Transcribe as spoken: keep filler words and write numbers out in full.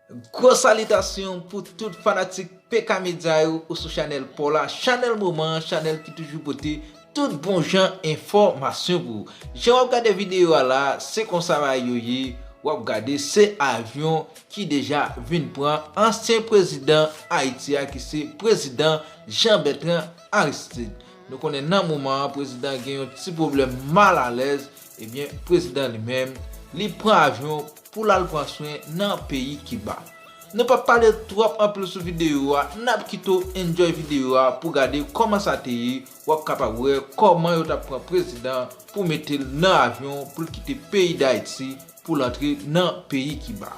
Gwo salitasyon pou tout fanatik P K Media yo ou sou chanèl pa w la, chanèl moman, chanèl ki toujou pote tout bon jan enfòmasyon pou ou. Jan w ap gade videyo a la, se konsa bagay yo ye, w ap gade se avyon ki deja vin pran ansyen prezidan Ayiti a ki se prezidan Jean Bertrand Aristide. Nou konnen nan moman an, prezidan gen yon ti pwoblèm malalèz, ebyen, prezidan li menm, li pran avyon pou l al pran swen nan peyi Kiba. Nou p ap pale twòp anpil sou videyo a, n ap kite w enjoy videyo a pou gade kòman sa te ye, w ap kapab wè kòman yo t ap pran prezidan pou mete l nan avyon pou l kite peyi Dayiti pou l antre nan peyi Kiba.